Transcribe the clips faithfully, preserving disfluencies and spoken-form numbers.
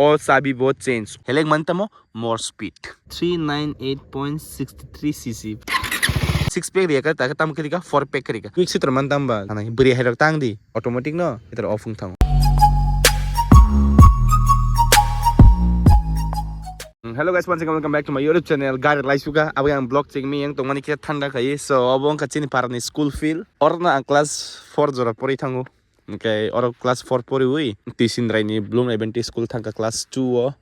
o chabi bo change. Helek man tamo more speed. Three nine eight point six three C C. Six pack rika, ta tam rika, four pack rika. Quick shifter man tamba. Ana bri hai rok tang di. Automatic no, ita off wng thango. Mm, hello guys, once again welcome back to my YouTube channel, Gari Laisuka. Abo ang vlog chek mi yang tongmani khe thanda khai. So, abo wngkha chini parani school field. Orna ang class four jora pori thango. Hingke oro class four poriwi, Tisin Raini Bloom Adventist School thangkha class two o.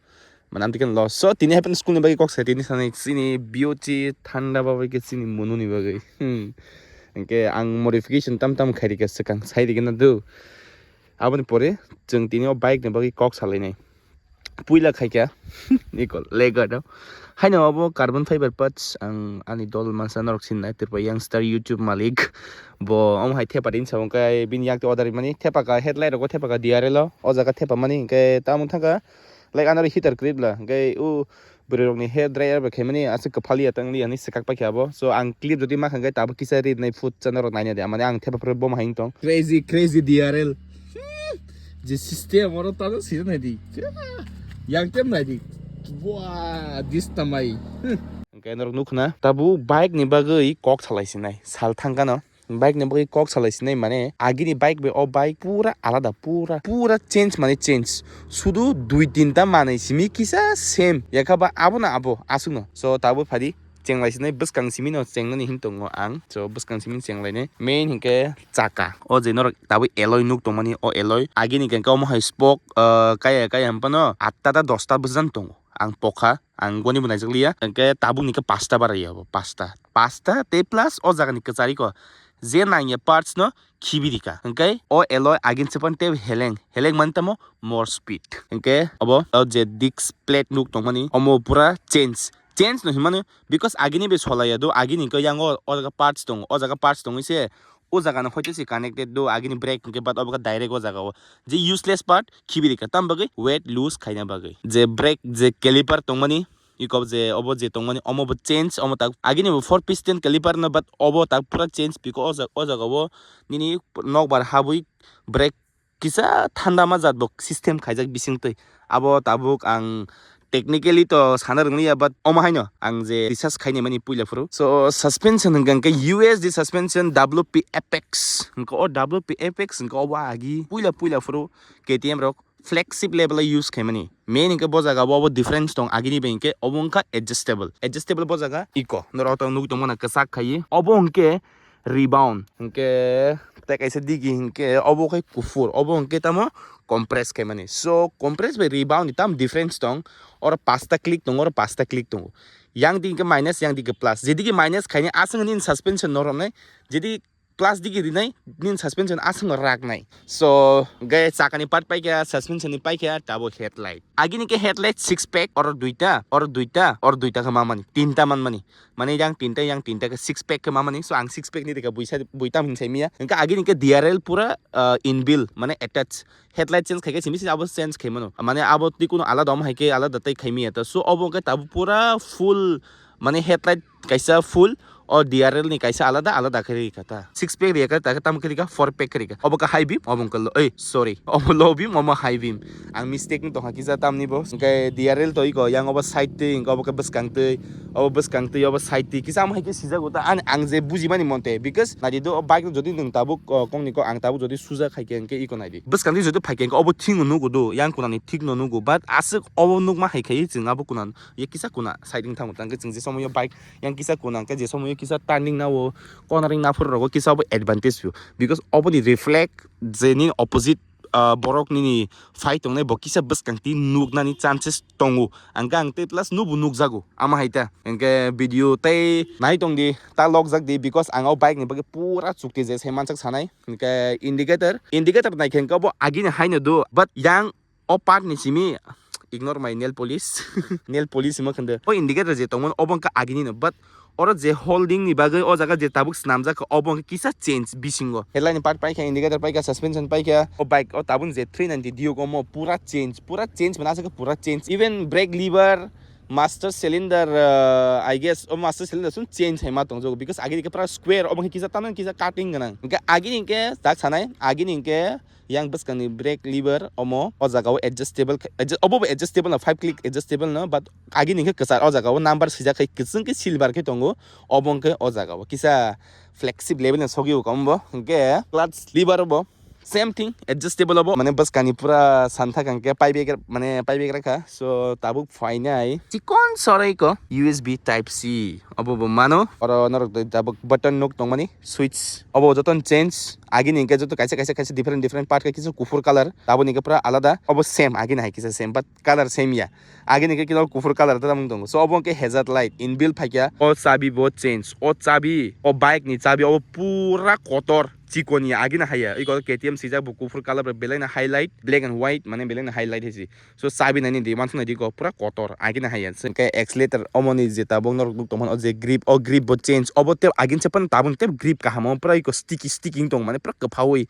Manam tiken lo. So, tini happen school ni bagwi kok sai tini sanai chini B O C thanda bagwi ke chini munu ni bagwi. Hmm. Hingke ang modification tam tam khairi ke swkang sai rikena do. Aboni pore chwng tini o bike ni bagwi kok salainai. Puila khaikha. Iko lega do. Haino abo carbon fiber parts ang ani dol mansa norok sinai tirpa youngster YouTube malik. Bo omo hai thepa din sabong kai bini yakte order mani thepa ka headlight rogo thepa ka D R L o. O jaga thepa mani hingke tamo thangka. Like anori heater krip la. Hingke u bwrwi rokni hair dryer bai khaimani aswk kwphaliya tangli ani swkak paikha abo. So ang clip jodi makha hingke tabuk kisa ri nai food channel rok naina de. Mane ang thepa phuru boma hai tong. Crazy, crazy D R L. Hmm. Je system oro tado sira nai di. Yang tem nai di. Wah, this tamai. Hmm. Hingke norok nukna. Tabu bike ni bagwi kok salai sinai. Sal thangkano. Bike ni bagwi kok salai sinai mane agini bike bai o bike pura alada, pura, pura change mane change. Sudu dui tinta manwi simi kisa same. Yakha ba abo na abo aswkno. So tabuk phadi chenglai sinai bwskang simi no chengnani hin tongo ang. So bwskang simi chenglainai main hinkhe chaka. O je norok tabuk alloy nuk tongmani o alloy. Agini hinkhe omo hai spoke, ah, kaya kaya hampano atta ta dosta bwjan tongo. Ang pokha, ang goni bo naijak liya. Hinkhe tabuk ni khe pasta bara ya bo, pasta. Pasta tei plus o jaga ni kwchari ko. Je nangya parts no khibi rika. Hinkhe o alloy agin sepan tei heleng. Heleng man tamo more speed. Hinkhe obo o je disc plate nuk tongmani omo pura change. Change no himano because agini be solaya do, agini hinkhe yang o, o jaga parts tongo. O jaga parts tongwi se o jaga no hoite se connected do, agini brake hinkhe but obo khe direct o jaga o. Je useless part khibi rika tam bagwi weight lose khaina bagwi. Je brake je caliper tongmani iko je obo je tongmani omo bo change omo tak agini bo four piston caliper no but obo tak pura change piko o jaga o jaga o nini nokbar habwi brake kisa thanda ma jat bo system khaijak bising twi abo tabuk ang technically to sana rwngya but omo haino ang je research khaini mani puila phuru so suspension hwnkha khe U S D suspension W P Apex hwnkha o W P Apex hwnkha obo agi puila puila phuru K T M rok flagship level o use khaimani. Main hinkhe bo jaga bo, bo difference tong agini bai hinkhe obo wngkha adjustable. Adjustable bo jaga iko. Norok to nugwi tongmana kwchak khaiwi. Obo hinkhe rebound. Hinkhe tei kaisa digi hinkhe obo khai kuphur. Obo hinkhe tamo compress khaimani. So compress bai rebound ni tam difference tong. Oro pasta click tongo, oro pasta click tongo. Yang di hinkhe minus, yang di hinkhe plus. Jedigi minus khaini aswk nini suspension no romnai. Jedi plus digi rinai, nini suspension aswk raknai. So, gai chakani part paikha, suspension ni paikha, tabo headlight. Agini khe headlight six pack, oro duita, oro duita, oro duita khe mamani, tinta manmani. Mane yang tinta, yang tinta khe six pack khe mamani. So, ang six pack ni dikha buisa, buitam hin saimiya. Hinkhe agini khe D R L pura, uh, inbuilt, mane attach. Headlight change khaikhe simi simi abo change khaimano. Mane abo twi kuno alada omo hai khe alada tei khaimiya ta. So, obo khe tabo pura full, mane headlight kaisa full, o D R L ni kaisa alada, alada khe rikha ta. Six pack rikha ta, tamo khe rikha, four pack khe rikha. Obo khe high beam, obo wngkha low, oi, sorry. Obo low beam, omo high beam. Ang mistake wng tongkha kisa tamni bo. Hwnkhe D R L to iko, yang obo side twi, hwnkhe obo khe bwskang twi, obo bwskang twi, obo side twi. Kisa amo hai khe sijago ta, ang, ang je bujimani monte. Because naidi do, o bike jodi nwng tabuk, o, kongni kok, ang tabuk jodi suja khai khe, hwnkhe iko naidi. Bwskang twi jodi phai khe, hwnkhe obo thik no nugo do, yang kunani thik no nugo. But aswk obo nukma hai khai, chwng abo kunan, ye kisa kuna side wng thango. Tangkhe chwng je somoyo bike yang kisa kuna hwnkhe je somoyo kisa turning nao, cornering naphuru rogo kisa obo advantage phio. Because oboni reflect je nini opposite, ah, borok nini phai tongnai bo kisa bwskang twi nuknani chances tongo. Hwnkhe ang tei plus nubo nukjago ama hai ta. Hwnkhe video tei nai tongdi, ta lokjak di, because ang o bike ni bagwi pura chukti je sai mansak sanai. Hwnkhe indicator, indicator nai khe hwnkhe obo agini haino do, but yang o part ni simi, ignore my nail polish. Nail polish himo khende. O indicator je tongmani obo wngkha agini no, but oro je holding ni bagwi o jaga je tabuk swnamjak kha, obo wngkha kisa change bisingo. Headlight ni part paikha, indicator paikha, suspension paikha. O bike o tabuk je three ninety Duke omo pura change, pura change mane aswk pura change. Even brake lever, master cylinder, uh, I guess o master cylinder sung change hai ma tong jago, because agini khe pura square, obo khe kisa tamang kisa cutting gwnang. Hingke agini hingke tak sanai, agini hingke yang bwskangni brake lever omo o jaga o adjustable, adjust, obo bo adjustable no, five click adjustable no, but agini hingke kwchar o jaga o number swijak khai kwchwng khe silver khe tongo, obo hingke o jaga o kisa flexible level ni sogwi o kamo bo. Hingke clutch lever bo same thing, adjustable obo, mane bwskani pura santha kangke paibek, mane paibek rakha. So tabuk phainai chikon sorai ko U S B type C obo bo mano. Oro norok tabuk button nuk tongmani, switch obo joton change. Agini hingke joto kaisa kaisa kaisa different different part khe kisa kuphur color, taboni hingke pura alada. Obo same, agini hai kisa same, but color same ya. Agini hingke kisa kuphur color ta mung tongo. So obo hingke hazard light inbuilt phaikya. O chabi bo change. O chabi, o bike ni chabi obo pura kotor. Chikon ya, agini haiya. Iko K T M swijak bo kuphur color bai belai na highlight, black and white, mane belai na highlight hai si. So chabi nai di, wansuk nai di ko pura kotor, agini haiya. Hingke accelerator omo ni je tabuk norok nuk tongmani o je grip, o grip bo change. Obo tei agini se pan tabuk tei grip kaham o pura iko sticky sticky wng tong, mane pura kwphaui,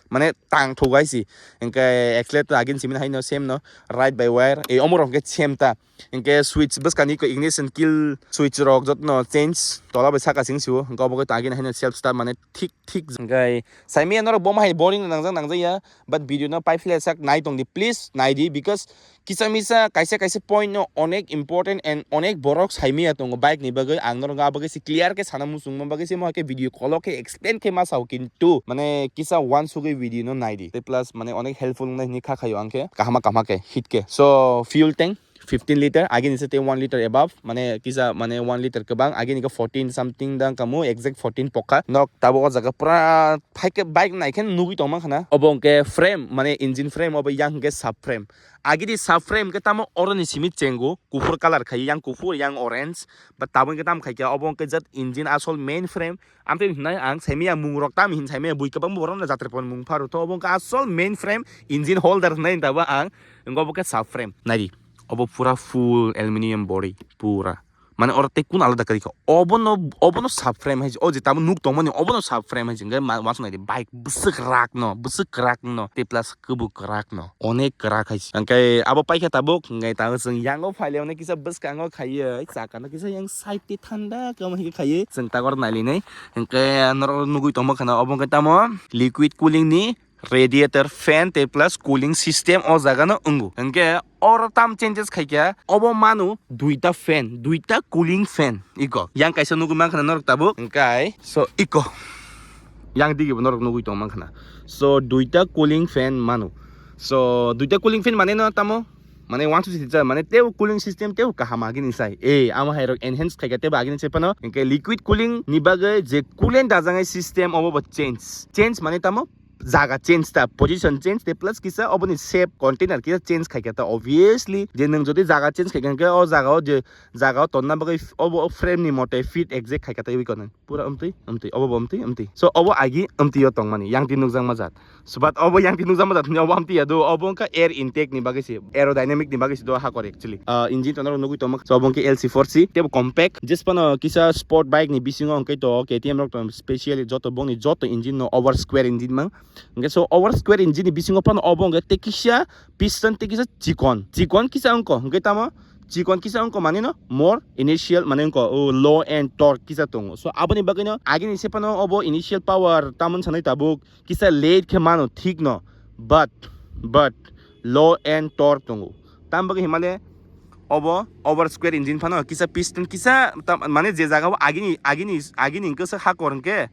mane tang thok hai si. Hingke accelerator agini simi hai no same no, ride by wire. E omo rok hingke same ta. Hingke switch bwskani ko ignition kill switch rok jotono change, tola bai saka sing sio. Hingke obo khe tagin haino self start mane thik thik. Hingke saimaya norok bo hai boring nangjak nangjaya, but video no paiphle sak nai tongdi, please nai di, because kisa misa kaisa kaisa point no onek important and onek borok saimaya tongo bike ni bagwi. Ang norok a bagwi se clear khe sana muchungma bagwi se mo hai khe video call o khe explain khe ma sao, kintu mane kisa wansugwi video no nai di. Tei plus mane onek helpful wngnai hwnwi kha khaio ang khe kahama kahama khe hit khe. So fuel tank fifteen liter, agini se tei one liter above, mane kisa mane one liter kwbang, agini khe fourteen something dang kamu, exact fourteen pokha. Nok tabuk o jaga pura phaikhe bike naikhe nugui tongma khana. Obo hwnkhe frame, mane engine frame, obo yang hwnkhe sub frame. Agini sub frame hwnkhe tamo oroni simi chengo, kuphur colour khai, yang kuphur, yang orange, but tabuk hwnkhe tamo khaikhe, obo hwnkhe jat engine asol main frame. Amtwi hinai ang saimaya mung rok tam hin saimaya bui kwbangma borok no jatri pon mung pharo to, obo hwnkhe asol main frame, engine holder hinai tabuk ang, hwnkhe obo khe sub frame. Naidi, obo pura full aluminium body, pura. Mane oro tei kun alada kwrwi kha. Obono, obono sub frame hai, o je tamo nuk tongmani, obono sub frame hai, hwnkhe ma-, uansuk naidi, bike bwswk kwrak no, bwswk kwrak no, tei plus kwbuk kwrak no, onek kwrak hai. Hwnkhe abo paikha tabuk, hwnkhe tabuk chwng yango phaile, onek kisa bwskango khaiwi, chakano kisa yang side twi thanda kamo hai khaiwi, chwng tabuk nailinai. Hwnkhe norok nugui tongma khana, obo hwnkhe tamo liquid cooling ni radiator fan tei plus cooling system o jaga no wngo. Hwnkhe oro tam changes khaikha, obo manu duita fan, duita cooling fan iko. Yang kaisa nugui mankha norok tabuk. Hwnkhe so iko. Yang digi bo norok nugui tong mankha. So duita cooling fan manu. So duita cooling fan mane no tamo? Mane one two three mane tebo cooling system tebo kaham agini sai. Eh, amo hai rok enhance khaikha tebo agini sai phano. Hwnkhe liquid cooling ni bagwi je coolant dajangai system obo bo change. Change mane tamo? Jaga change ta, position change, te plus kisa oboni shape container kisa change khaikha ta, obviously je nwng jodi jaga change khaikha hwnkhe o jaga o je jaga o tonna bagwi f-, obo frame ni mote fit exact khaikha ta wi kono pura amtwi amtwi obo bo amtwi amtwi, so obo agi amtwi o tongmani yang twi nukjakma jat, so but obo yang twi nukjakma jat hwnwi obo amtwi ya do, obo wngkha air intake ni bagwi se, aerodynamic ni bagwi se do hakor actually. Ah, engine to norok nugwi tongma, so obo wngkha L C four C tebo compact, jesphano kisa sport bike ni bisingo hwnkhe to K T M rok to specially joto bongni joto engine no over square engine mang. Hingke so over square engine ni bisingo phano obo hingke tei kisa piston tei kisa chikon, chikon kisa wngko hingke tamo chikon kisa wngko mane no more initial mane wngko o low end torque kisa tongo. So aboni bagwi no agini se phano obo initial power tamoni sanai tabuk kisa late khe mano thik no, but, but low end torque tongo. Tam bagwi himale obo over square engine phano kisa piston kisa tam, mane je jaga o agini, agini, agini hingke se hakor hingke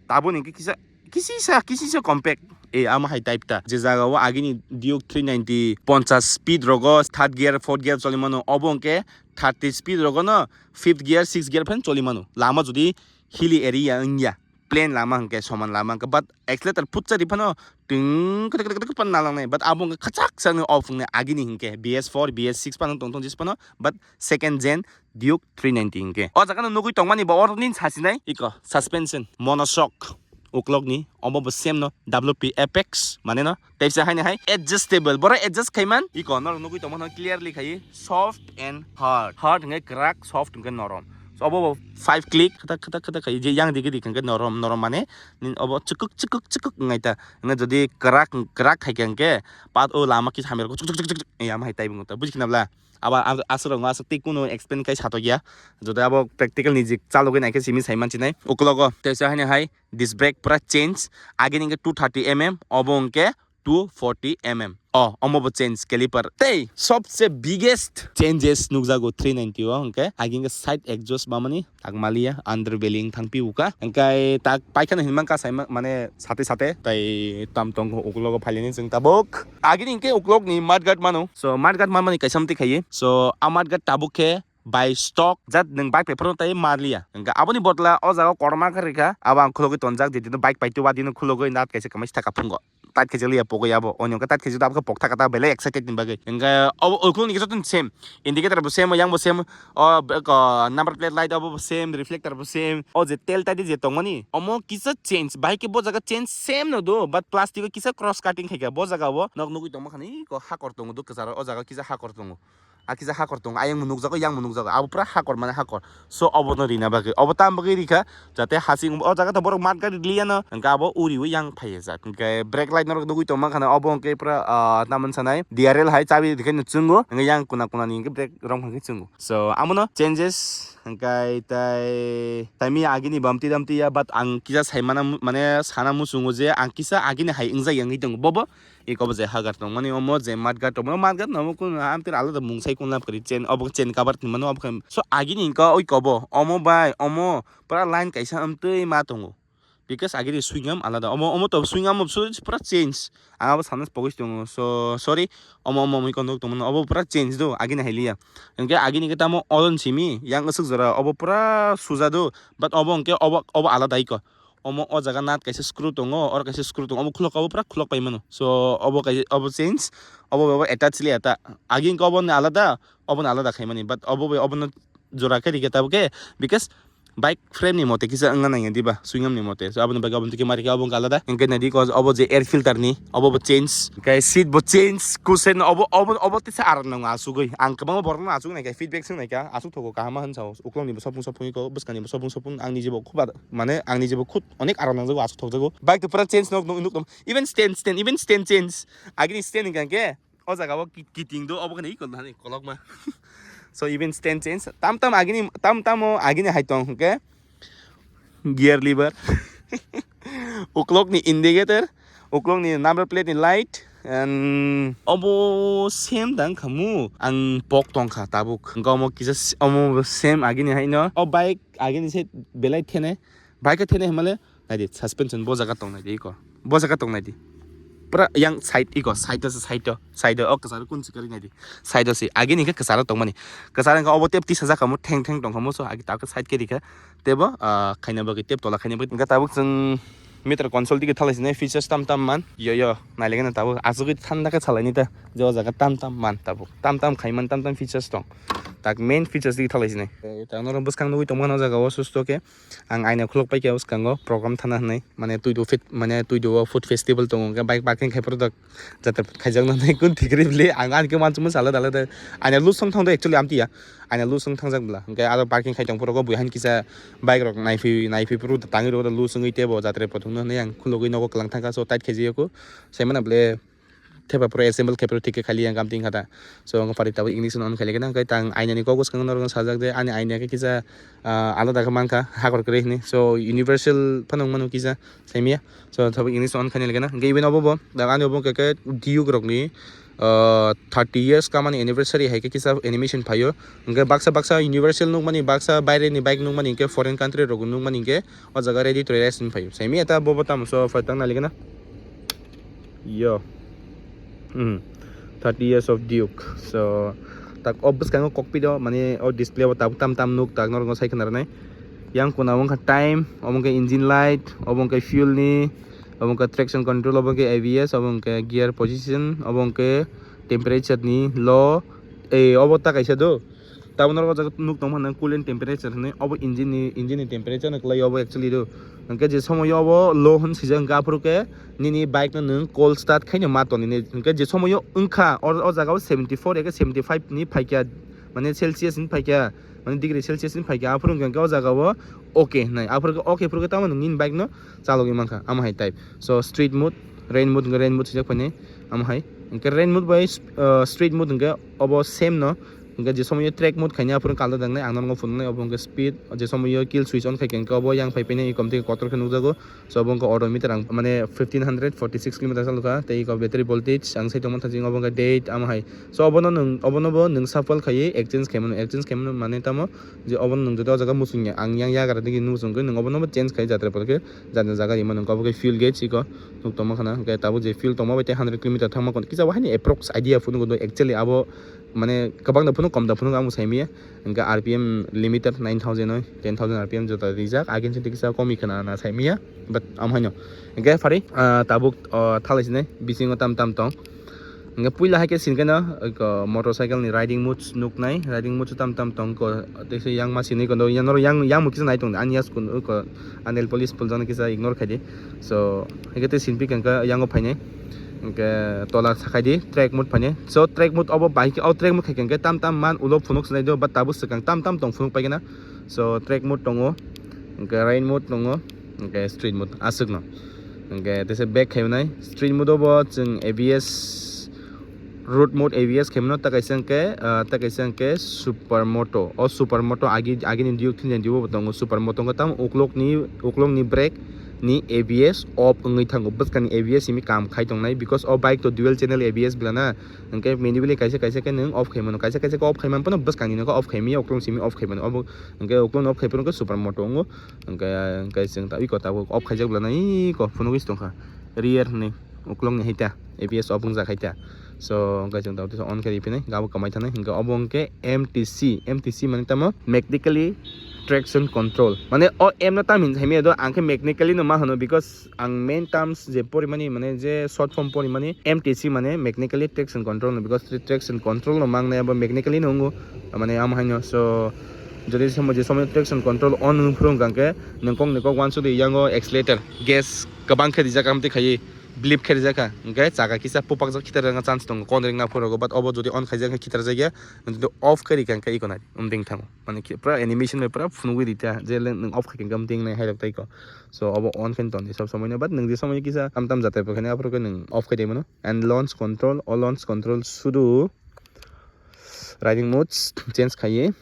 taboni hingke kisa kisisa, kisisa compact. E, amo hai type ta. Je jaga o agini Duke three ninety ponchas speed rogo third gear, fourth gear choli mano. Obo hwnkhe thirty speed rogo no fifth gear, sixth gear phan choli mano. Lama jodi hilly area wngya, plain lama hwnkhe, soman lama hwnkhe, but accelerator phutsa di phano twng kwtak kwtak kwtak pan nalangnai. But abo hwnkhe khachak sa wngwi off wngnai agini hwnkhe B S four, B S six phano tong tong jis phano, but second gen Duke three ninety hingke. O jaga no nugui tongmani bo oro nin sasinai iko suspension monoshock uklok ni, omo bo same no W P Apex mane no teisa haino hai adjustable, boro adjust khaiman iko norok nugui tongmano clearly khai soft and hard, hard hingke kwrak, soft hingke norom. So obo bo five click khata khata khata khai je yang digi digi hwnkhe norom norom mane obo chukuk chukuk chukuk wngnai ta. Hwnkhe jodi kwrak kwrak khai khe hwnkhe pat o lama kisa hamya rok chukuk chukuk chukuk ya ma hai tai bwngo ta buji khna bla. Aba aswk rok aswk tei kunu explain khai satok ya. Jodi abo practical ni jik chalogwi nai khe simi sai manchi nai. Uklogo tei se haino hai disc brake pura change. Agini hwnkhe two thirty M M, obo hwnkhe two forty M M. O omo bo change caliper. Tei sobse biggest changes nukjago three ninety o hwnkhe agini hwnkhe side exhaust mamani tak maliya underbelly thangpi uka. Hwnkhe tak paikhano hinmang ka saima mane sate sate tai tam tong uklogo phailini chwng tabuk. Agini hwnkhe uklogni mudguard mano. So mudguard mamani kaisa amtwi khaiwi. So a mudguard tabuk khe by stock jat nwng bike paipharno tai marliya. Hwnkhe aboni bodla o jaga kotorma khe rikha, abo ang khulogwi tonjak, je dino bike paito ba dino khulogwi nat kaisa kwmai sitha kaphungo. Tat khe jeliya pogwi abo, onyo khe tat khe jeliya abo khe pokthaka ta belai excited ni bagwi. Hwnkhe obo ukulni khe joto same, indicator bo same, yang bo same, o number plate light obo bo same, reflector bo same, o je tel tadi je tongmani omo kisa change, bike khe bo jaga change same no do, but plastic o kisa cross cutting khaikha bo jaga o nok nugwi tongma khani ko hakor tongo do kwcharo o jaga kisa hakor tongo. A kisa hakor tongo, ayang bo nukjago, yang bo nukjago, abo pura hakor mane hakor. So obono rina bagwi, obo tam bagwi rikha, jate hasing o jaga to borok mat gari liya no, hwnkhe abo uriwi yang phaiya jak. Hwnkhe brake light norok nugwi tongma khana, obo hwnkhe pura ah, tamoni sanai D R L hai chabi rikhe no chwngo, hwnkhe yang kuna kuna ni hwnkhe brake rok hwnkhe chwngo. So amono changes hwnkhe tai taimi agini bamti damti ya, but ang kisa saimana mu- mane sana muchungo je ang kisa agini hai wngjak yang tongo bobo. Iko bo je hagar tongmani omo je matgat tongmani, o matgat no omo kun amtwir alada mung sai kun lab kwrwi, chain obo chain cover hinmano obo khe. So agini hwnkha oi kobo omo bai omo pura line kaisa amtwi ma tongo. Because agini swing arm alada, omo omo to swing arm so pura change. Ang abo sana pogis tongo. So sorry, omo omo mui kondok tongmano obo pura change do agini hai liya. Hwnkhe agini khe tamo odon simi yang aswk jora obo pura suja do, but obo hwnkhe obo obo alada iko. Omo o jaga nut kaisa screw tongo, oro kaisa screw tongo, omo khulok, obo pura khulok pai mano. So obo kaisa obo change, obo obo attach liya ta. Agi hwnkhe obo ni alada, obo ni alada khaimani, but obo bai obo no jora khe rikhe tabuk khe, because bike frame ni mote kisa wngna nangya diba swing arm ni mote. So aboni bagwi obo twi khe ma rikhe obo wngkha alada. Hwnkhe nadi ko obo je air filter ni, obo bo change, hwnkhe seat bo change, cushion obo obo obo tisa aram nango asugwi. Ang kwbangma borok no asugwi naikha, feedback swng naikha, asuk thogo kaham ma hwn sao. Uklokni bo sopung sopung iko, bwskangni bo sopung sopung, ang nijibo khub ar- mane ang nijibo khub onek aram nangjago, aswk thokjago. Bike to pura change nok nuk nuk even stand stand even stand change. Agini stand hwnkha khe o jaga o ki- kiting do obo khani iko nani kolokma. So even stand change tam tam agini tam tamo agini hai tong hwnkhe gear lever, uklokni indicator, uklokni number plate ni light, and obo same dang khamu ang pok tongkha tabuk. Hwnkhe omo kisa s- omo same agini haino o bike agini se belai thene, bike thene himale naidi suspension bo jaga tong naidi iko, bo jaga tong naidi. Pura yang side iko, side o side o side o o kwcharo kun sikari naidi. Side o si agini khe kwcharo tongmani, kwcharo hwnkhe obo tep tisa jakhamu theng theng tongkhamu, so agi tabuk side khe rikha. Tebo ah, khaina bagwi tep tola khaina bagwi hwnkhe tabuk chwng meter console digi thalai sinai features tam tam man yo yo nailaikhe na tabuk asugwi thanda khe salaini ta je o jaga tam tam man tabuk tam tam khaiman tam tam features tong. Tak main features digi thalai sinai. Tak norok bwskang nugwi tongmano o jaga o susto khe ang aina khulok paikha bwskango program thana hinwi mane twido fit mane twido o food festival tongo hwnkhe bike parking khai phuru tak jate khaijaknai kun thikri bili ang ani khe uansukmani sala dala de. Aina loose wng thangdo actually amtiya, aina loose wng thangjak bwla hwnkhe aro parking khai tongphuru bo buihani kisa bike rok naiphi naiphi phuru tangwi rw loose wngwi tebo jatre pothokno hinwi ang khulogwi nogo kwlang thangkha so tight khaijak o saimano bwle thepa phuru assemble khai phuru thik khe khali ang amtwi wngkha ta. So ang pari tabuk ignition on khailai khe nang khe tang aina ni kok bwskango norok sajak je ani aina khe kisa ah, alada khe mankha hakor kwrwi hinwi so universal phano wngmano kisa saimaya. So tabuk ignition on khaina lekha na hwnkhe even obo bo ani obo hwnkhe Duke rokni ah, thirty years kamani anniversary hai khe kisa animation phaio. Hwnkhe baksa baksa universal nukmani baksa baireni bike nukmani hwnkhe foreign country rogo nukmani hwnkhe o jaga ready to rest hinwi phaio. Saimaya ta bobo tamo so phaitang nailikhe na. Yo. Hmm. Thirty years of Duke. So tak o bwskango cockpit o mane o display o tabuk tam tam nuk tak norok sai khna rwnai. Yang kuna wngkha time, obo wngkha engine light, obo wngkha fuel ni, obo wngkha traction control, obo wngkha A B S, obo wngkha gear position, obo wngkha temperature ni low, eh obo ta kaisa do. Tabuk norok o jaga nuk tongma hwnna coolant temperature hinwi obo engine ni engine ni temperature no kwlai obo actually do. Hwnkhe je somoyo obo low hwn sijak hwnkhe aphuru khe nini bike no nwng cold start khaino ma tonini hwnkhe je somoyo wngkha o o jaga o seventy four eke seventy five ni phaikha mane Celsius ni phaikha, mane degree Celsius ni phaikha, aphuru hwnkhe o jaga o okay hinai, aphuru khe okay phuru khe tamo nwng nini bike no chalogwi mankha, amo hai type. So street mode, rain mode hwnkhe rain mode swijak phainai, amo hai. Hwnkhe rain mode bai, uh, street mode hwnkhe obo same no, hwnkhe je somoyo track mode khainai aphuru kalda dangnai, ang norok phunuknai obo hwnkhe speed, je somoyo kill switch on khaikha hwnkhe obo yang phai phainai, ekom tei kotor khe nukjago. So obo wngkha odometer, ang mane fifteen hundred forty six kilometer chalokha, tei eko battery voltage ang sai tongmani thangsi obo wngkha date amo hai. So obono nwng, obono bo nwng shuffle khaiwi exchange khaimano, exchange khaimano mane tamo je obono nwng jodi o jaga muchungya, ang yang yagra digi muchungkhe nwng obono bo change khai jatra pore khe jani jaga rima nwng obo khe fuel gauge eko nuk tongma khana, hwnkhe tabuk je fuel tongma bai tei hundred kilometer thangma kon kisa bo haino approx idea phunukgo do, actually abo mane kwbang da phunuk kom da phunuk ang bo saimaya. Hwnkhe R P M limiter nine thousand oi, ten thousand R P M jota rijak, agin se kisa komi khana na saimaya, but am haino. Hwnkhe phari, ah, tabuk, ah, thalai sinai bisingo tam tam tong. Hwnkhe puila hai khe sinkhe no, eko motorcycle ni riding modes nuknai, riding modes tam tam tong ko, tei se yang ma sinui kono, yang noro yang, yang bo kisa nai tong, ani yas kun ko, ani nail polish puljak no kisa ignore khai di. So, hwnkhe tei sinpi khe hwnkhe yango phainai. Hwnkhe tola sakhai di, track mode phainai. So, track mode obo bai khe, o track mode khai khe hwnkhe tam tam man ulo phunuk sinai do, but tabuk swkang tam tam tong phunuk paikhe na. So, track mode tongo, hwnkhe rain mode tongo, hwnkhe street mode aswk no. Hwnkhe teisa back khaimwnai, street mode obo chwng A B S, road mode A B S khaimano, ta kaisa hwnkhe, ah, ta kaisa hwnkhe super moto. O super moto agi, agini Duke thini Duke bo tongo, super moto wngkha tamo uklokni, uklokni brake ni A B S off wngwi thango, bwskangni A B S simi kam khai tongnai, because o bike to dual channel A B S bwlana, hwnkhe manually kaisa kaisa khe nwng off khaimano, kaisa kaisa khe off khaimano phano bwskangni no khe off khaimaya, uklok simi off khaimano, obo hwnkhe uklok off khai phano khe super moto wngo, hwnkhe, hwnkhe chwng ta iko tabuk off khaijak bwlana iko phunugwi se tongkha rear hinwi uklokni hai ta A B S off wngjak hai ta, so hwnkhe chwng tabuk on khe riphinai gabo kwmai thanai, hwnkhe obo hwnkhe M T C, M T C mane tamo mechanically traction control, mane o M no tam hin saimaya do, ang khe mechanically no ma hwno, because ang main terms je porimani, mane je short form porimani M T C mane mechanically traction control no, because traction control no mangnai abo mechanically no wngo, mane amo haino. So jodi somo je somoy traction control on wng phuru hwnkha hwnkhe nwng kok ni kok uansukdi yango accelerator gas kwbang khe rijak amtwi khaiwi blip khe rijak kha, hwnkhe chaka kisa pupakjak khitar rwna chance tongo kon ringna phuru, but obo jodi on khaijak khe khitar jakya, jodi off khe rikha hwnkhe iko nai. Wngding thango. Mane ki pura animation bai pura phunugwi rita, je le nwng off khai khe wngding nai hai rok tai ko. So obo on khe tongdi sob somoi no, but nwng je somoi kisa tam tam jatai bo khe aphuru khe nwng off khai de mano. And launch control, o launch control sudu riding modes change khaiwi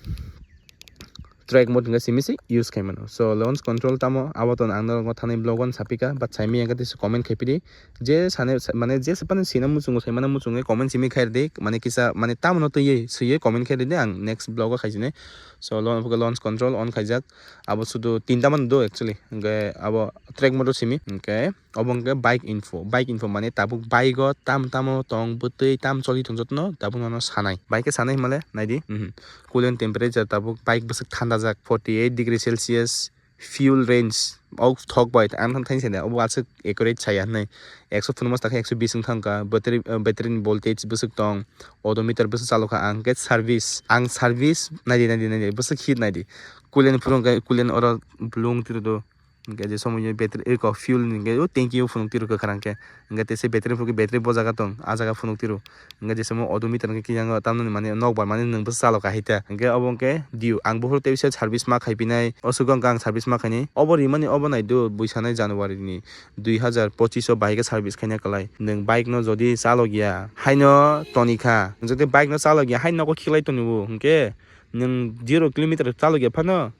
track mode hwnkhe simi se use khai mano. So launch control tamo abo to ang norok thani vlog o sapika, but saimaya khe tei comment khai pidi. Je sane, sa-, mane je sepane sina muchungo, saimana muchungo, comment simi khair di, mane kisa, mane tamno twiwi swiwi comment khair di, ang next vlog o khaisini. So, lo-, launch control on khaijak, abo sudu tinta man do actually, hwnkhe abo track mode simi, hwnkhe obo hwnkhe bike info, bike info mane tabuk bike o tam tamo tong, bwtwi tam choli tong jotono tabuk nono sanai. Bike khe sanai hwnmale, naidi, mhm. Coolant temperature tabuk bike bwswk thanda jak, forty eight degree Celsius, fuel range, o thok bai ang thang thang sene obo aswk accurate saya hinwi, ekso phunukma sakhe ekso bis wng thangkha, battery, battery ni voltage bwswk tong, odometer bwswk chalokha, ang khe service, ang service naidi, naidi, naidi, bwswk hit naidi, coolant phuru hwnkhe coolant oro blung tiro do, hwnkhe je somoyo battery eko fuel ni hwnkhe o tanki o phunuk tiro kwkhwrang khe. Hwnkhe tei se battery phuru khe battery bo jaga tong, ah jaga phunuk tiro. Hwnkhe jesamo odometer hwnkhe kiyango tamoni mane nokbar mane nwng bwsa chalok kahai ta. Hwnkhe obo hwnkhe due. Ang buphuru tei bisa service ma khai pinai. O swkang ang service ma khainai. Obo rimani obo naidu buisanai January ni dui hazar pochish o bahai khe service khaina kwlai. Nwng bike no jodi chalok ya, haino toni kha. Nwng jodi bike no chalok ya, haino nogo khiklai toni o. Hwnkhe nwng zero kilometer chalok ya phano,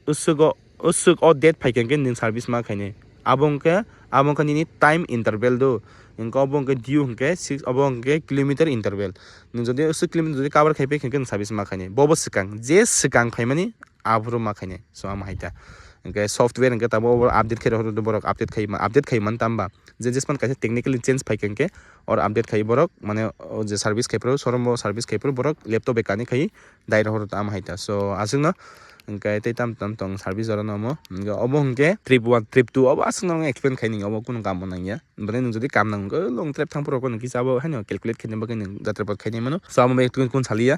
uswk o, uswk o date phai khe nwng service ma khainai. Abo hwnkhe, abo hwnkhe nini time interval do. Hwnkhe obo hwnkhe due hwnkhe six, obo hwnkhe kilometer interval. Nwng jodi uswk kilometer jodi cover khai phai khe nwng service ma khainai. Bobo swkang, je swkang phaimani aphuru ma khainai. So, amo hai ta. Hwnkhe software hwnkhe tabuk obo update khai rw borok update khai ma, update khai man tamba. Je jesman kaisa technically change phai khe hwnkhe or update khai borok, mane o je service khai phuru, showroom o service khai phuru borok laptop bai connect khai direct horo tamo hai ta. So, aswkno hwnkhe tei tam tam tong service oro no omo. Hwnkhe obo hwnkhe trip one, trip two obo aswkno explain khai nini, obo kunu kam bo nangya. Bwlai nwng jodi kam nang hwnkhe long trip thang phuru kunu kisa abo haino calculate khaina bagwi nwng jatra pot khainai mano. So, amo bai twi kun saliya.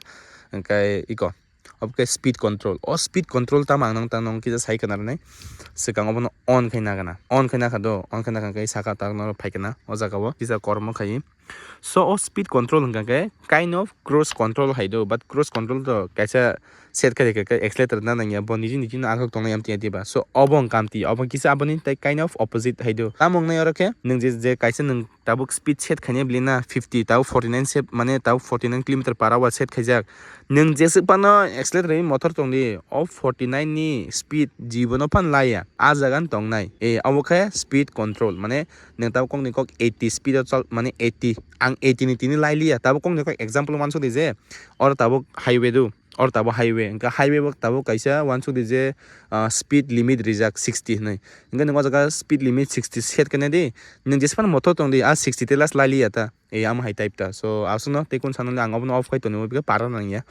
Hwnkhe iko. Obo khe speed control. O speed control tamo ang nang tang nang kisa sai khna rwnai. Swkang obono on khai na gana. On khai na kha do, on khai na kha khe saka tak no phai khna o jaga o kisa kormo khai. So o speed control hwnkha khe kind of cruise control hai do, but cruise control to kaisa set khai khe accelerator na nangya, bo niji niji no akhok tongnai amtwi diba. So obo hwnkha amtwi, obo kisa aboni tei kind of opposite hai do. Tamo wngnai oro khe nwng je, je kaisa nwng tabuk speed set khainai bwlwi na fifty, tabuk forty nine se, mane tabuk forty nine kilometer per hour set khaijak. Nwng jeswk phano accelerator ni motor tongdi, o forty nine ni speed jibono phan laiya, a jaga no tongnai. E, obo khe speed control, mane nwng tabuk kokni kok eighty speed o chol, mane eighty, ang eighty ni tini lai liya, tabuk kokni kok example wansuk di je, oro tabuk highway do, oro tabuk highway, hwnkhe highway bo tabuk kaisa wansuk di je, ah, speed limit rijak sixty hinwi, hwnkhe nwng o jaga speed limit sixty set khainai di, nwng jesphano motor tongdi, a sixty tei last lai liya ta. E, amo hai type ta. So, aswkno tei kun sanani ang obono off khai tonwi, bikhe para nangya.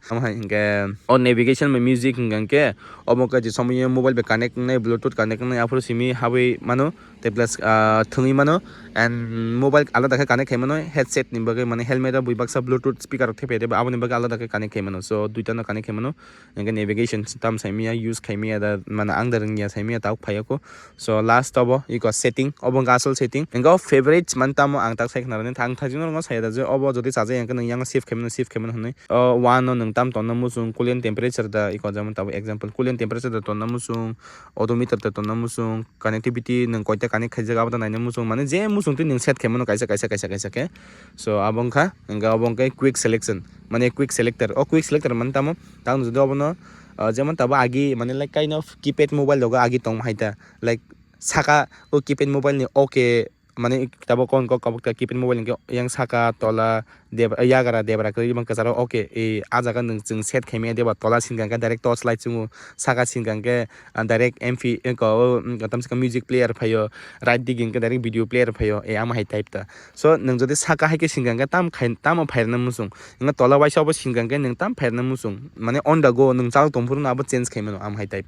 Amo hai hwnkhe, o navigation bai music hwnkha hwnkhe, obo wngkha je somoyo mobile bai connect wngnai, Bluetooth connect wngnai, aphuru simi habwi mano, tei plus, ah, thwngwi mano, and mobile alada khe connect khai mano, headset ni bagwi, mane helmet o bui baksa Bluetooth speaker rok thepai de, aboni bagwi alada khe connect khai mano. So, duita no connect khai mano. Hwnkhe navigation tam saimaya, use khaimaya da, mane ang da rwngya saimaya, tabuk phaiya kho. So last obo iko setting, obo wngkha asol setting. Hwnkhe o favorites man tamo ang tak sai khna rwni, ang thajino rwngno saya da je obo jodi chajak ya hwnkhe nwng yang save khaimano, save khaimano hwnwi. O one no nwng tam tonna muchung, cooling temperature da iko jemon tabuk example cooling temperature da tonna muchung, odometer da tonna muchung, connectivity nwng koita connect khaijak abo da naina muchung, mane je muchung twi nwng set khaimano kaisa, kaisa, kaisa, kaisa khe. So abo wngkha, hwnkhe obo wngkha quick selection, mane quick selector. O quick selector man tamo, tamo jodi obono, ah, jemon tabuk agi, mane like kind of keypad mobile rogo agi tongma hai ta, like saka o keypad mobile ni okay, mane tabuk kon kok kabuk ta keypad mobile hwnkhe yang saka, tola, debra, yagra, debra kwrwi bang kwcharo okay, e, a jaga nwng chwng set khaimaya deba, tola singkha hwnkhe direct torch light chwngo, saka singkha hwnkhe, ah, direct M P, eko, o, mm, tamsaka music player phaio, right dik hwnkhe direct video player phaio, e, amo hai type ta. So nwng jodi saka hai khe singkha hwnkhe tam khai, tamo phairwna muchung, hwnkhe tola waisa obo singkha hwnkhe nwng tam phairwna muchung, mane on the go nwng chal tongphuru no abo change khaimano, amo hai type.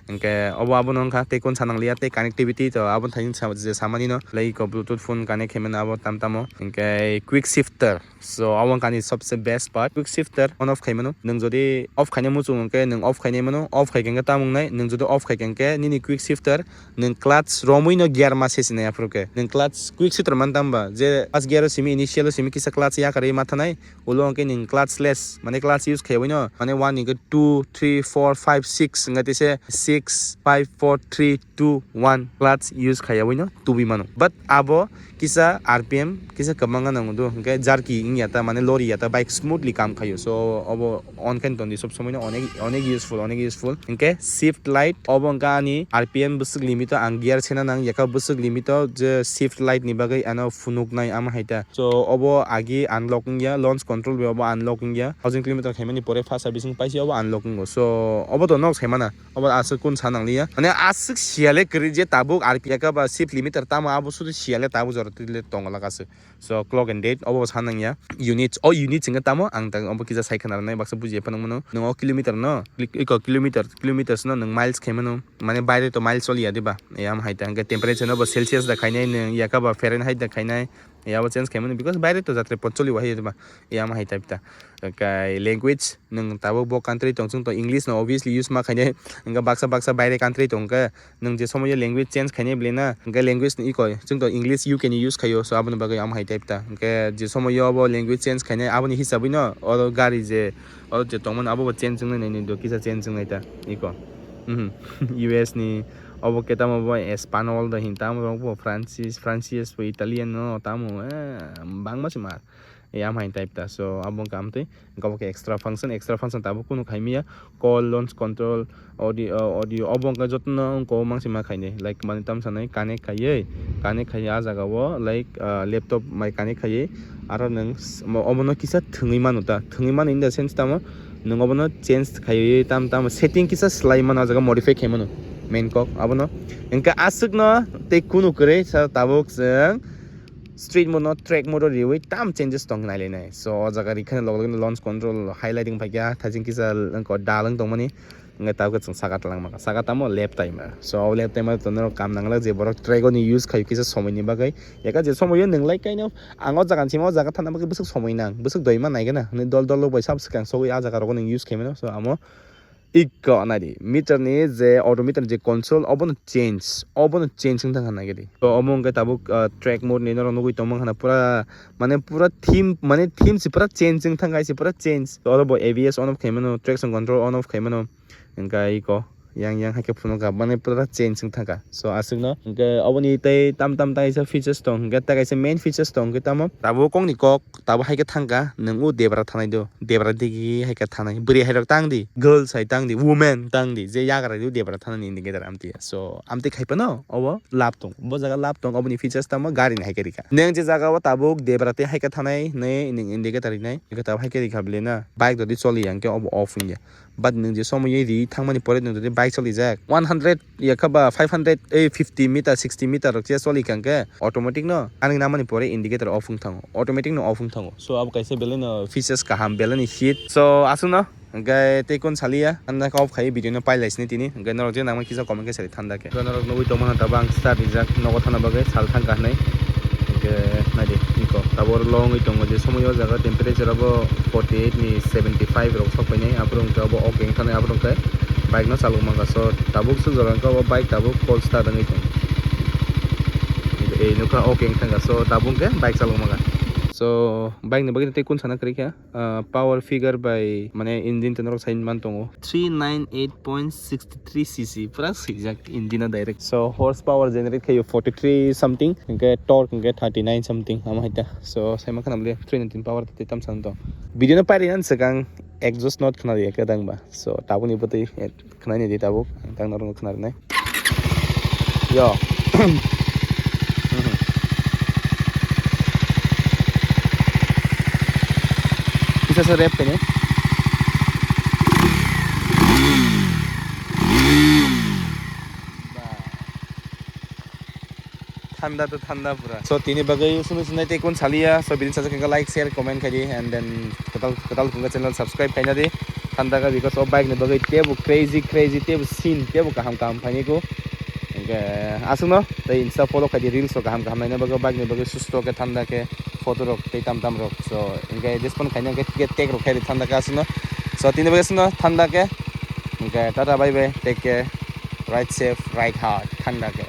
Hwnkhe obo abono wngkha, tei kun sanang liya, tei connectivity to abo thani sa-, je samani no, like ko Bluetooth phone connect khaimano abo tam tamo. Hwnkhe quick shifter, so abo wngkha ani sobse best part, quick shifter on off khaimano. Nwng jodi off khaina muchung hwnkhe nwng off khainai mano, off khaikhe hwnkhe tamo wngnai, nwng jodi off khaikhe hwnkhe nini quick shifter nwng clutch romwi no gear ma sesinai aphuru khe. Nwng clutch quick shifter man tamba je first gear o simi initial o simi kisa clutch yakarwi ma thanai, ulo hwnkhe nwng clutchless, mane clutch use khaiwi no, mane one hwnkhe two, three, four, five, six, hwnkhe tei se six, five, four, three, two, one clutch use khaiwi no tubui mano. But abo kisa R P M kisa kwbangma nango do, hwnkhe jerky wngya ta, mane lori ya ta, bike smoothly kam khaio. So obo on khe tongdi sob somoi no, onek, onek useful, onek useful. Hwnkhe shift light, obo wngkha ani R P M bwswk limit o ang gear sena nang, yaka bwswk limit o je shift light ni bagwi ano phunuknai amo hai ta. So obo agi unlock wngya, launch control bai obo unlock wngya. Thousand kilometer khaimani pore first servicing paisi obo unlock wngo. So obo to nok saimana, obo aswk kun sa nang liya. Mane aswk siyale kwrwi je tabuk R P M ka ba shift limiter tamo abo sudu siyale tabuk jora tile tongla kaswk. So clock and date obo sa nang ya. Units, o units wngkha tamo ang ta obo kisa sai khna rwnai baksa buji phano mano. Nwng o kilometer no, iko kilometer, kilometers no nwng miles khaimano. Mane baire to miles choli ya diba? Yam hai ta hwnkhe temperature no bo Celsius da khainai, nwng yaka ba Fahrenheit da khainai. Yabo change khaimani because baire to jatre pot choli wahai ba, yamo hai type ta. Kai language nwng tabuk bo country tong chwng to English no obviously use ma khainai, hwnkhe baksa baksa baire country tong khe nwng je somoyo language change khainai bwlai na, hwnkhe language ni iko chwng to English U K ni use khaio, so aboni bagwi amo hai type ta. Hwnkhe je somoyo bo language change khainai aboni hisabwi no oro gari je oro je tongmani abo bo change wngnai nai do kisa change wngnai ta iko. Mhm. U S ni obo khe tamo bo Espanol da hin tamo rok bo Francis, Francis bo Italian no tamo, eh, bangma se ma. Yam hai type ta. So abo wngkha amtwi, wngkha bo khe extra function, extra function tabuk kunu khai maya. Call, launch control, audio, audio, obo wngkha jotono wngkha o mangsi ma khainai. Like mani tam sanai connect khaiwi, connect khaiwi ah jaga o like, ah, laptop mai connect khaiwi aro nwng s-, mo-, obono kisa thwngwi mano ta. Thwngwi mano in the sense tamo nwng obono change khaiwi tam tam setting kisa swlai mano, ah jaga modify khai mano main kok abono. Hwnkhe aswkno tei kunu kwrwi sa tabuk chwng street mode no track mode o riwi tam changes tong nai lai nai. So o jaga rikha log log launch control highlighting phaikha, thajing kisa wngkha dal wng tongmani. Hwnkhe tabuk chwng saka twlang maka, saka tamo left time. So o left time to norok kam nanglak je borok track o ni use khai kisa somoi ni bagwi. Yaka je somoi o nwng lai kaino ang o jaga ni simi o jaga thangna bagwi bwswk somoi nang, bwswk doi ma nai gana. Hwnwi dol dol rok bai sab swkang sogwi ah jaga rogo nwng use khai mano. So amo Iko nai di, meter ni je odometer je console obono change, obono change wng thang kha nai di. So omo hwnkhe tabuk, ah, track mode ni norok nugwi tongma khana pura, mane pura theme, mane theme se pura change wng thang kha, se pura change. Oro bo A B S on off khai mano, traction control on off khai mano, hwnkhe iko yang yang hai khe phunuk kha, mane pura change wng thang kha. So aswkno hwnkhe oboni tei tam tam tai kaisa features tong, hwnkhe tai kaisa main features tong, hwnkhe tamo tabuk kokni kok. Tabuk hai khe thang kha, nwng o debra thanai do, debra digi hai khe thanai. Bwrwi hai rok tang di, girls hai tang di, women tang di, je yagra di debra thanani indicator amtwi ya. So, amtwi khai phano obo lab tong. Bo jaga lab tong, oboni features tamo gari ni hai khe rikha. Nwng je jaga o tabuk debra tei hai khe thanai, nai nwng indicator rinai, hai khe tabuk hai khe rikha bele na. Bike dodi choli ya, hwnkhe obo off wngya. But nwng je somoyoi ri thangmani pore nwng jodi bike chalijak one hundred yakha ba five hundred, ei, fifty meter, sixty meter rok che choli kha hwnkhe automatic no ani namani pore indicator off wng thango, automatic no off wng thango. So abo kaisa belai no features kaham, belai ni hit. So aswk no hwnkhe tei kun saliya, ang na off khai video no pailai sini tini, hwnkhe norok je nangma kisa comment khe sari thanda khe. Hwnkhe norok nugwi tongmano tabuk ang start rijak nogo thana bagwi sal thang kha hinwi. Hwnkhe naidi iko tabuk oro long wngwi tongo, je somoyo o jaga temperature abo forty eight ni seventy five rok sok painai, aphuru hwnkhe obo ok wng thani, aphuru hwnkhe bike no chalok mankha. So tabuk se jora hwnkhe obo bike tabuk full start wngwi tongo. Ei nukha ok wng thangkha, so tabuk hwnkhe bike chalok mankha. So bike ni bagwi tei kun sana kwrwi kha, ah, power figure bai mane engine tei norok sai man tongo. Three nine eight point six three C C, pura swijak engine o direct. So horse power generate khayo forty three something, hwnkhe torque hwnkhe thirty nine something, amo hai ta. So sai mankha na bole three nineteen power tei tam san tong. Video no pairi nan swkang exhaust note khna riya khe dang ba. So tabuk ni bwtwi, eh, khna ni di tabuk, ang tang norok khna rinai. Yo. Kisa se rep kene. Thanda to thanda pura. So tini bagwi sunu sunai tei kun saliya. So bini sajak hwnkhe like, share, comment khai di, and then kwtal kwtal hwnkhe channel subscribe khaina di. Thanda kha because o bike ni bagwi tebo crazy crazy tebo scene tebo kaham kaham phaini ko. Hwnkhe aswkno tei Insta follow khai di, reels rok kaham kaham naina bagwi, bike ni bagwi susto khe thanda khe photo rok tei tam tam rok. So hwnkhe respond khaina hwnkhe ticket tag rok khai di thanda khe aswkno. So tini bagwi aswkno thanda khe. Hwnkhe tata bye bye, take care, ride safe, ride hard, thanda khe.